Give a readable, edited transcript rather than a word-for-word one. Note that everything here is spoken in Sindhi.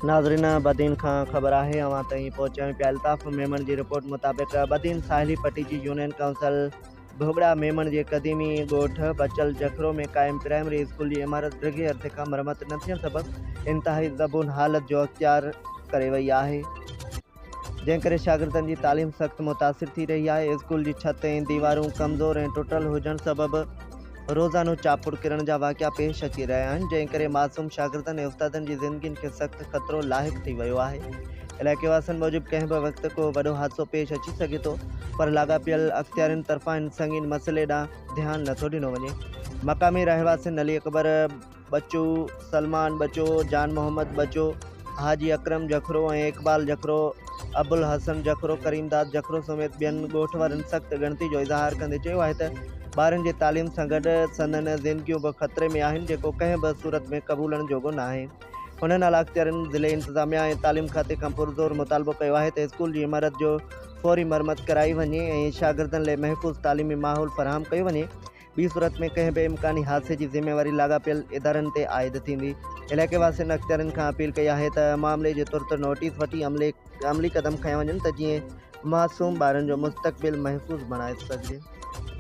ناظرين بدين کان خبر آهي اوهان تائين پهچايون پيا الطاف ميمڻ جي رپورٽ مطابق بدين ساحلي پٽي جي يونين ڪائونسل ڀوڳڙا ميمڻ جي قديمي ڳوٺ بچل جکرو ۾ قائم پرائمري اسڪول جي عمارت ڊگهي عرصي کان مرمت نه ٿيڻ سبب انتهائي زبون حالت جو اختيار ڪري وئي آهي جنهن ڪري شاگردن جي تعليم سخت متاثر ٿي رهي آهي اسڪول جي ڇت ۽ ديوارون ڪمزور ۽ ٽٽل هجڻ سبب روزانو چاپڙ ڪرڻ جا واقعا پيش اچي رهيا آهن، جنهن ڪري معصوم شاگردن ۽ استادن جي زندگين کي سخت خطرو لاحق ٿي ويو آهي. علائقي واسين موجب ڪنهن به وقت ڪو وڏو حادثو پيش اچي سگهي ٿو، پر لاڳاپيل اختيارين طرفان ان سنگين مسئلي ڏانهن ڌيان نٿو ڏنو وڃي. مقامي رهواسين علي اڪبر ٻچو، سلمان ٻچو، جان محمد ٻچو، حاجي اڪرم جکرو ۽ اقبال جکرو، ابوالحسن جکرو، ڪريم داد جکرو سميت ٻين ڳوٺ وارن سخت ڳڻتي جو اظهار ڪندي چيو آهي ته ٻارن جي تعليم سان گڏ سندن زندگيون به خطري ۾ آهن جيڪو ڪنهن به صورت ۾ قبولڻ جوڳو ناهي. هنن اعليٰ اختيارين، ضلعي انتظاميا ۽ تعليم کاتي کان پرزور مطالبو ڪيو آهي ته اسڪول جي عمارت جو فوري مرمت ڪرائي وڃي ۽ شاگردن لئي محفوظ تعليمي ماحول فراهم ڪيو وڃي. ٻي صورت ۾ ڪنهن به امڪاني حادثي جي ذميواري لاڳاپيل ادارن تي عائد ٿيندي. علائقي واسين اختيارين کان اپيل ڪئي آهي ته معاملي جو ترت نوٽيس وٺي عملي قدم کنيا وڃن ته جيئن معصوم ٻارن جو مستقبل محفوظ بڻائي سگهجي.